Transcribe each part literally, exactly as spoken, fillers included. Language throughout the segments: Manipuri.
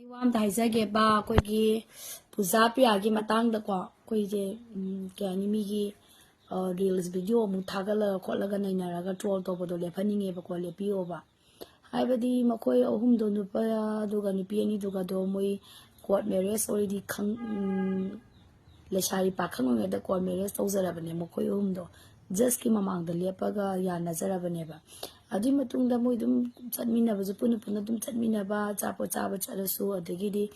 ꯑꯩ ꯋꯥ ꯑꯝꯇ ꯍꯥꯏꯖꯒꯦꯕ, ꯑꯩꯈꯣꯏꯒꯤ ꯄꯨꯖꯥ ꯄ꯭ꯔꯤꯌꯥꯒꯤ ꯃꯇꯥꯡꯗꯀꯣ, ꯑꯩꯈꯣꯏꯁꯦ, ꯎꯝ, ꯀꯩ ꯍꯥꯏꯅꯤ, ꯃꯤꯒꯤ, ꯑ, reels video ꯑꯃꯨꯛ ꯊꯥꯒꯠꯂꯒ ꯈꯣꯠꯂꯒ ꯅꯩꯅꯔꯒ troll ꯇꯧꯕꯗꯣ ꯂꯦꯞꯍꯟꯅꯤꯡꯉꯦꯕꯀꯣ, ꯂꯦꯞꯄꯤꯌꯣꯕ꯫ ꯍꯥꯏꯕꯗꯤ ꯃꯈꯣꯏ ꯑꯍꯨꯝꯗꯣ, ꯅꯨꯄꯥ ꯑꯗꯨꯒ ꯅꯨꯄꯤ ꯑꯅꯤꯗꯨꯒꯗꯣ, ꯃꯣꯏ court marriage already ꯈꯪ-, ꯎꯝ, ꯂꯩꯁꯥꯕꯤ ꯄꯥꯈꯪ ꯑꯣꯏꯔꯤꯉꯩꯗ court marriage ꯇꯧꯖꯔꯕꯅꯦ ꯃꯈꯣꯏ ꯑꯍꯨꯝꯗꯣ꯫ Judgeꯀꯤ ꯃꯃꯥꯡꯗ ꯂꯦꯞꯄꯒ ꯌꯥꯅꯖꯔꯕꯅꯦꯕ꯫ ꯑꯗꯨꯒꯤ ꯃꯇꯨꯡꯗ ꯃꯣꯏ ꯑꯗꯨꯝ ꯆꯠꯃꯤꯟꯅꯕꯁꯨ, ꯄꯨꯟꯅ ꯄꯨꯟꯅ ꯑꯗꯨꯝ ꯆꯠꯃꯤꯟꯅꯕ, ꯑꯆꯥꯄꯣꯠ ꯆꯥꯕ ꯆꯠꯂꯁꯨ, ꯑꯗꯒꯤꯗꯤ,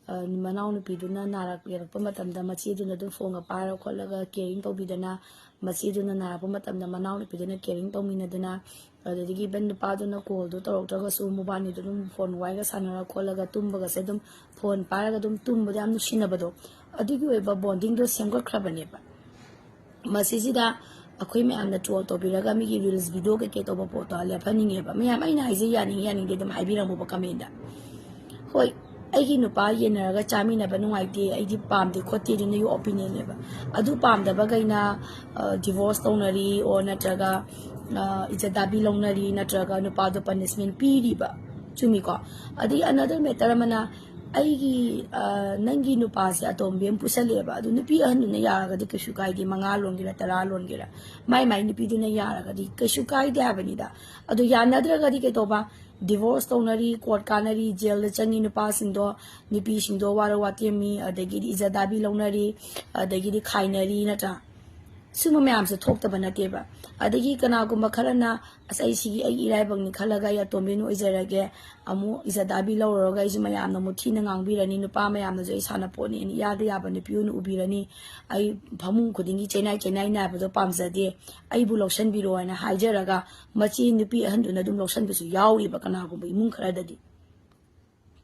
ꯑ, ꯃꯅꯥꯎꯅꯨꯄꯤꯗꯨꯅ ꯅꯥꯔꯛ ꯌꯦꯛꯂꯛꯄ ꯃꯇꯝꯗ ꯃꯆꯦꯗꯨꯅ ꯑꯗꯨꯝ phoneꯒ ꯄꯥꯏꯔ ꯈꯣꯠꯂꯒ caring ꯇꯧꯕꯤꯗꯅ, ꯃꯆꯦꯗꯨꯅ ꯅꯥꯔꯛꯄ ꯃꯇꯝꯗ ꯃꯅꯥꯎꯅꯨꯄꯤꯗꯨꯅ caring ꯇꯧꯃꯤꯟꯅꯗꯅ, ꯑꯗꯨꯗꯒꯤ even ꯅꯨꯄꯥꯗꯨꯅ callꯗꯣ ꯇꯧꯔꯛꯇ꯭ꯔꯒꯁꯨ ꯃꯕꯥꯅꯤꯗꯣ ꯑꯗꯨꯝ phone ꯋꯥꯔꯤꯒ ꯁꯥꯟꯅꯔ ꯈꯣꯠꯂꯒ ꯇꯨꯝꯕꯒꯁꯦ ꯑꯗꯨꯝ phone ꯄꯥꯏꯔꯒ ꯑꯗꯨꯝ ꯇꯨꯝꯕꯗ ꯌꯥꯝ ꯅꯨꯡꯁꯤꯅꯕꯗꯣ, ꯑꯗꯨꯒꯤ ꯑꯣꯏꯕ bondingꯗꯣ ꯁꯦꯝꯒꯠꯈ꯭ꯔꯕꯅꯦꯕ꯫ ꯃꯁꯤꯁꯤꯗ ꯑꯩꯈꯣꯏ ꯃꯌꯥꯝꯅ troll ꯇꯧꯕꯤꯔꯒ ꯃꯤꯒꯤ reels video ꯀꯩꯀꯩ ꯇꯧꯕ ꯄꯣꯠꯇꯣ ꯂꯦꯞꯍꯟꯅꯤꯡꯉꯦꯕ꯫ ꯃꯌꯥꯝ, ꯑꯩꯅ ꯍꯥꯏꯖꯩ ꯌꯥꯅꯤꯡꯉꯤ ꯌꯥꯅꯤꯡꯗꯦ ꯑꯗꯨꯝ ꯍꯥꯏꯕꯤꯔꯝꯃꯨꯕ commentꯗ꯫ ꯍꯣꯏ, ꯑꯩꯒꯤ ꯅꯨꯄꯥ ꯌꯦꯟꯅꯔꯒ ꯆꯥꯃꯤꯟꯅꯕ ꯅꯨꯡꯉꯥꯏꯇꯦ, ꯑꯩꯗꯤ ꯄꯥꯝꯗꯦ ꯈꯣꯠꯇꯦ, ꯑꯗꯨ ꯅꯣꯏꯒꯤ opinionꯅꯦꯕ꯫ ꯑꯗꯨ ꯄꯥꯝꯗꯕꯈꯩꯅ, ꯑ, divorce ꯇꯧꯅꯔꯤ or ꯅꯠꯇ꯭ꯔꯒ, ꯑ, ꯏꯖꯠ ꯗꯥꯕꯤ ꯂꯧꯅꯔꯤ, ꯅꯠꯇ꯭ꯔꯒ ꯅꯨꯄꯥꯗꯣ punishment ꯄꯤꯔꯤꯕ꯫ ꯆꯨꯝꯃꯤꯀꯣ? ꯑꯗꯒꯤ another matter ꯑꯃꯅ, ꯑꯩꯒꯤ, ꯑ, ꯅꯪꯒꯤ ꯅꯨꯄꯥꯁꯦ ꯑꯇꯣꯝꯕꯤ ꯑꯃ ꯄꯨꯁꯜꯂꯛꯑꯦꯕ, ꯑꯗꯨ ꯅꯨꯄꯤ ꯑꯍꯟꯗꯨꯅ ꯌꯥꯔꯒꯗꯤ ꯀꯩꯁꯨ ꯀꯥꯏꯗꯦ, ꯃꯉꯥ ꯂꯣꯟꯒꯦꯔꯥ, ꯇꯔꯥ ꯂꯣꯟꯒꯦꯔꯥ, ꯃꯥꯏ ꯃꯥꯏ ꯅꯨꯄꯤꯗꯨꯅ ꯌꯥꯔꯒꯗꯤ ꯀꯩꯁꯨ ꯀꯥꯏꯗꯦ ꯍꯥꯏꯕꯅꯤꯗ꯫ ꯑꯗꯨ ꯌꯥꯅꯗ꯭ꯔꯒꯗꯤ ꯀꯩꯇꯧꯕ? Divorce ꯇꯧꯅꯔꯤ, court ꯀꯥꯅꯔꯤ, jailꯗ ꯆꯪꯉꯤ ꯅꯨꯄꯥꯁꯤꯡꯗꯣ, ꯅꯨꯄꯤꯁꯤꯡꯗꯣ ꯋꯥꯔꯧ ꯋꯥꯇꯦꯝꯃꯤ, ꯑꯗꯒꯤꯗꯤ ꯏꯖꯠ ꯗꯥꯕꯤ ꯂꯧꯅꯔꯤ, ꯑꯗꯒꯤꯗꯤ ꯈꯥꯏꯅꯔꯤ, ꯅꯠꯇ꯭ꯔꯥ? ꯁꯨꯝꯕ ꯃꯌꯥꯝꯁꯦ ꯊꯣꯛꯇꯕ ꯅꯠꯇꯦꯕ꯫ ꯑꯗꯒꯤ ꯀꯅꯥꯒꯨꯝꯕ ꯈꯔꯅ, "ꯑꯁ, ꯑꯩ ꯁꯤꯒꯤ ꯑꯩꯒꯤ ꯏꯔꯥꯏꯕꯛꯅꯤ ꯈꯜꯂꯒ ꯑꯩ ꯑꯇꯣꯝꯕꯤ ꯑꯣꯏꯅ ꯑꯣꯏꯖꯔꯒꯦ, ꯑꯃꯨꯛ ꯏꯖꯠ ꯗꯥꯕꯤ ꯂꯧꯔꯨꯔꯒ ꯑꯩꯁꯦ ꯃꯌꯥꯝꯅ ꯑꯃꯨꯛ ꯊꯤꯅ ꯉꯥꯡꯕꯤꯔꯅꯤ, ꯅꯨꯄꯥ ꯃꯌꯥꯝꯅꯁꯨ ꯑꯩ ꯁꯥꯟꯅꯄꯣꯠꯅꯤ, ꯑꯩꯅ ꯏꯌꯥꯗ ꯌꯥꯕ ꯅꯨꯄꯤ ꯑꯣꯏꯅ ꯎꯕꯤꯔꯅꯤ, ꯑꯩ ꯐꯃꯨꯡ ꯈꯨꯗꯤꯡꯒꯤ ꯆꯦꯟꯅꯥꯏ ꯆꯦꯟꯅꯥꯏ ꯅꯥꯏꯕꯗꯣ ꯄꯥꯝꯖꯗꯦ, ꯑꯩꯕꯨ ꯂꯧꯁꯟꯕꯤꯔꯣ" ꯍꯥꯏꯅ ꯍꯥꯏꯖꯔꯒ ꯃꯆꯦ ꯅꯨꯄꯤ ꯑꯍꯟꯗꯨꯅ ꯑꯗꯨꯝ ꯂꯧꯁꯟꯕꯁꯨ ꯌꯥꯎꯔꯤꯕ ꯀꯅꯥꯒꯨꯝꯕ ꯏꯃꯨꯡ ꯈꯔꯗꯗꯤ꯫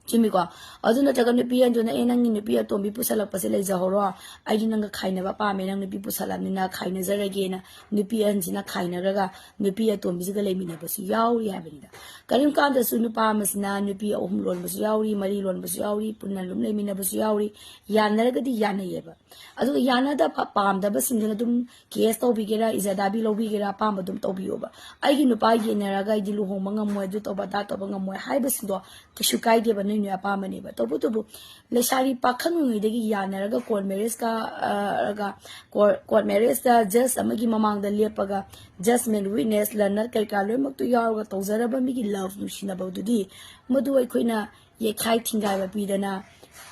ꯆꯨꯝꯃꯤꯀꯣ? ꯑꯗꯨ ꯅꯠꯇ꯭ꯔꯒ ꯅꯨꯄꯤ ꯑꯍꯟꯗꯨꯅ, "ꯑꯦ, ꯅꯪꯒꯤ ꯅꯨꯄꯤ ꯑꯇꯣꯝꯕꯤ ꯄꯨꯁꯜꯂꯛꯄꯁꯦ ꯂꯩꯖꯍꯧꯔꯣ, ꯑꯩꯗꯤ ꯅꯪꯒ ꯈꯥꯏꯅꯕ ꯄꯥꯝꯃꯦ, ꯅꯪ ꯅꯨꯄꯤ ꯄꯨꯁꯜꯂꯛꯑꯕꯅꯤꯅ ꯈꯥꯏꯅꯖꯔꯒꯦꯅ" ꯅꯨꯄꯤ ꯑꯍꯟꯁꯤꯅ ꯈꯥꯏꯅꯔꯒ ꯅꯨꯄꯤ ꯑꯇꯣꯝꯕꯤꯁꯤꯒ ꯂꯩꯃꯤꯟꯅꯕꯁꯨ ꯌꯥꯎꯔꯤ ꯍꯥꯏꯕꯅꯤꯗ꯫ ꯀꯔꯤꯒꯨꯝꯕ ꯀꯥꯟꯗꯁꯨ ꯅꯨꯄꯥ ꯑꯃꯁꯤꯅ ꯅꯨꯄꯤ ꯑꯍꯨꯝ ꯂꯣꯟꯕꯁꯨ ꯌꯥꯎꯔꯤ, ꯃꯔꯤ ꯂꯣꯟꯕꯁꯨ ꯌꯥꯎꯔꯤ, ꯄꯨꯟꯅ ꯑꯗꯨꯝ ꯂꯩꯃꯤꯟꯅꯕꯁꯨ ꯌꯥꯎꯔꯤ, ꯌꯥꯅꯔꯒꯗꯤ ꯌꯥꯅꯩꯌꯦꯕ꯫ ꯑꯗꯨꯒ ꯌꯥꯅꯗꯕ, ꯄꯥꯝꯗꯕꯁꯤꯡꯗꯨꯅ ꯑꯗꯨꯝ case ꯇꯧꯕꯤꯒꯦꯔꯥ, ꯏꯖꯠ ꯗꯥꯕꯤ ꯂꯧꯕꯤꯒꯦꯔꯥ, ꯑꯄꯥꯝꯕ ꯑꯗꯨꯝ ꯇꯧꯕꯤꯌꯣꯕ꯫ "ꯑꯩꯒꯤ ꯅꯨꯄꯥ ꯌꯦꯟꯅꯔꯒ ꯑꯩꯗꯤ ꯂꯨꯍꯣꯡꯕ ꯉꯝꯃꯣꯏ, ꯑꯗꯨ ꯇꯧꯕ ꯑꯗꯥ ꯇꯧꯕ ꯉꯝꯃꯣꯏ" ꯍꯥꯏꯕꯁꯤꯡꯗꯣ ꯀꯩꯁꯨ ꯀꯥꯏꯗꯦꯕ, ꯅꯣꯏ ꯑꯄꯥꯝꯕꯅꯦꯕ꯫ ꯇꯧꯕꯇꯕꯨ ꯂꯩꯁꯥꯕꯤ ꯄꯥꯈꯪꯉꯩꯗꯒꯤ ꯌꯥꯅꯔꯒ court marriageꯀ, ꯑ, ꯔꯒ court, court marriageꯇ judge ꯑꯃꯒꯤ ꯃꯃꯥꯡꯗ ꯂꯦꯞꯄꯒ judgment witness ꯂꯟꯅ ꯀꯩꯀꯥ ꯂꯣꯏꯅꯃꯛꯇꯨ ꯌꯥꯎꯔꯒ ꯇꯧꯖꯔꯕ ꯃꯤꯒꯤ love ꯅꯨꯡꯁꯤꯅꯕꯗꯨꯗꯤ ꯃꯗꯨ ꯑꯩꯈꯣꯏꯅ ꯌꯩꯈꯥꯏ ꯊꯤꯡꯒꯥꯏꯕ ꯄꯤꯗꯅ,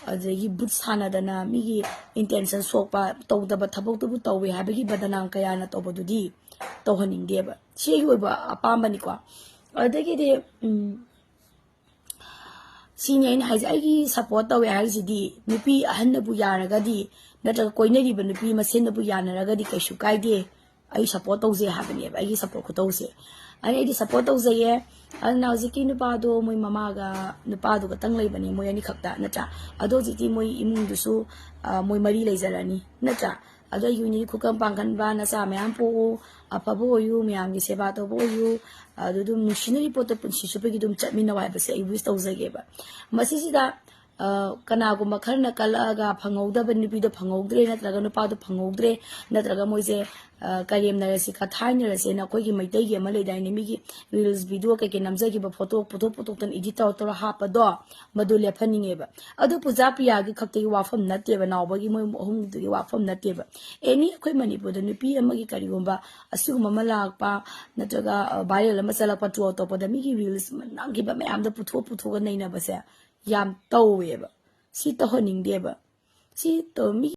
ꯑꯗꯒꯤ ꯕꯨꯠ ꯁꯥꯟꯅꯗꯅ, ꯃꯤꯒꯤ intention ꯁꯣꯛꯄ ꯇꯧꯗꯕ ꯊꯕꯛꯇꯨꯕꯨ ꯇꯧꯋꯦ ꯍꯥꯏꯕꯒꯤ ꯕꯗꯅꯥꯝ ꯀꯌꯥꯅ ꯇꯧꯕꯗꯨꯗꯤ ꯇꯧꯍꯟꯅꯤꯡꯗꯦꯕ꯫ ꯁꯤ ꯑꯩꯒꯤ ꯑꯣꯏꯕ ꯑꯄꯥꯝꯕꯅꯤꯀꯣ꯫ ꯑꯗꯒꯤꯗꯤ, ꯎꯝ, ꯁꯤꯅꯤ ꯑꯩꯅ ꯍꯥꯏꯁꯦ, ꯑꯩꯒꯤ support ꯇꯧꯋꯦ ꯍꯥꯏꯔꯤꯁꯤꯗꯤ ꯅꯨꯄꯤ ꯑꯍꯟꯅꯕꯨ ꯌꯥꯔꯒꯗꯤ, ꯅꯠꯇ꯭ꯔꯒ ꯀꯣꯏꯅꯔꯤꯕ ꯅꯨꯄꯤ ꯃꯁꯦꯟꯅꯕꯨ ꯌꯥꯅꯔꯒꯗꯤ ꯀꯩꯁꯨ ꯀꯥꯏꯗꯦ꯫ ꯑꯩ support ꯇꯧꯖꯩ ꯍꯥꯏꯕꯅꯦꯕ, ꯑꯩꯒꯤ support ꯈꯨꯇꯧꯁꯦ꯫ ꯑꯩ, ꯑꯩꯗꯤ support ꯇꯧꯖꯩꯌꯦ꯫ ꯑꯗꯨꯅ ꯍꯧꯖꯤꯛꯀꯤ ꯅꯨꯄꯥꯗꯣ ꯃꯣꯏ ꯃꯃꯥꯒ ꯅꯨꯄꯥꯗꯨ ꯈꯛꯇꯪ ꯂꯩꯕꯅꯦ, ꯃꯣꯏ ꯑꯅꯤꯈꯛꯇ, ꯅꯠꯇ꯭ꯔꯥ? ꯑꯗꯣ ꯍꯧꯖꯤꯛꯇꯤ ꯃꯣꯏ ꯏꯃꯨꯡꯗꯨꯁꯨ, ꯑ, ꯃꯣꯏ ꯃꯔꯤ ꯂꯩꯖꯔꯅꯤ, ꯅꯠꯇ꯭ꯔꯥ? ꯑꯗꯣ ꯑꯩꯒꯤ ꯑꯣꯏꯅꯗꯤ ꯈꯨꯀꯝ ꯄꯥꯡꯒꯟꯕ, ꯅꯆꯥ ꯃꯌꯥꯝ ꯄꯣꯛꯎ, ꯑꯐꯕ ꯑꯣꯏꯌꯨ, ꯃꯌꯥꯝꯒꯤ ꯁꯦꯕꯥ ꯇꯧꯕ ꯑꯣꯏꯌꯨ, ꯑꯗꯨ ꯑꯗꯨꯝ ꯅꯨꯡꯁꯤꯅꯔꯤ ꯄꯣꯠꯇꯣ ꯄꯨꯟꯁꯤ ꯆꯨꯞꯄꯒꯤ ꯑꯗꯨꯝ ꯆꯠꯃꯤꯟꯅꯧ ꯍꯥꯏꯕꯁꯦ ꯑꯩ wish ꯇꯧꯖꯒꯦꯕ꯫ ꯃꯁꯤꯁꯤꯗ, ꯑ, ꯀꯅꯥꯒꯨꯝꯕ ꯈꯔꯅ ꯀꯜꯂꯛꯑꯒ ꯐꯪꯍꯧꯗꯕ ꯅꯨꯄꯤꯗꯣ ꯐꯪꯍꯧꯗ꯭ꯔꯦ, ꯅꯠꯇ꯭ꯔꯒ ꯅꯨꯄꯥꯗꯣ ꯐꯪꯍꯧꯗ꯭ꯔꯦ, ꯅꯠꯇ꯭ꯔꯒ ꯃꯣꯏꯁꯦ, ꯑ, ꯀꯔꯦꯝꯅꯔꯁꯤ, ꯀꯊꯥꯏꯅꯔꯁꯦꯅ ꯑꯩꯈꯣꯏꯒꯤ ꯃꯩꯇꯩꯒꯤ ꯑꯃ ꯂꯩꯗꯥꯏꯅꯦ, ꯃꯤꯒꯤ reels video ꯀꯩꯀꯩ ꯅꯝꯖꯈꯤꯕ photo ꯄꯨꯊꯣꯛ ꯄꯨꯊꯣꯛꯇꯅ edit ꯇꯧꯔ ꯇꯧꯔ ꯍꯥꯞꯄꯗꯣ, ꯃꯗꯨ ꯂꯦꯞꯍꯟꯅꯤꯡꯉꯦꯕ꯫ ꯑꯗꯨ ꯄꯨꯖꯥ ꯄ꯭ꯔꯤꯌꯥꯒꯤ ꯈꯛꯇꯒꯤ ꯋꯥꯐꯝ ꯅꯠꯇꯦꯕ, ꯅꯥꯎꯕꯒꯤ ꯃꯣꯏ ꯑꯍꯨꯝꯗꯨꯒꯤ ꯋꯥꯐꯝ ꯅꯠꯇꯦꯕ꯫ Any ꯑꯩꯈꯣꯏ ꯃꯅꯤꯄꯨꯔꯗ ꯅꯨꯄꯤ ꯑꯃꯒꯤ ꯀꯔꯤꯒꯨꯝꯕ ꯑꯁꯤꯒꯨꯝꯕ ꯑꯃ ꯂꯥꯛꯄ, ꯅꯠꯇ꯭ꯔꯒ, ꯑ, viral ꯑꯃ ꯆꯠꯂꯛꯄ, troll ꯇꯧꯔꯛꯄꯗ ꯃꯤꯒꯤ reels ꯅꯝꯈꯤꯕ ꯃꯌꯥꯝꯗꯣ ꯄꯨꯊꯣꯛ ꯄꯨꯊꯣꯛꯑꯒ ꯅꯩꯅꯕꯁꯦ ꯌꯥꯝ ꯇꯧꯋꯦꯕ꯫ ꯁꯤ ꯇꯧꯍꯟꯅꯤꯡꯗꯦꯕ꯫ ꯁꯤ ꯇꯧ-, ꯃꯤ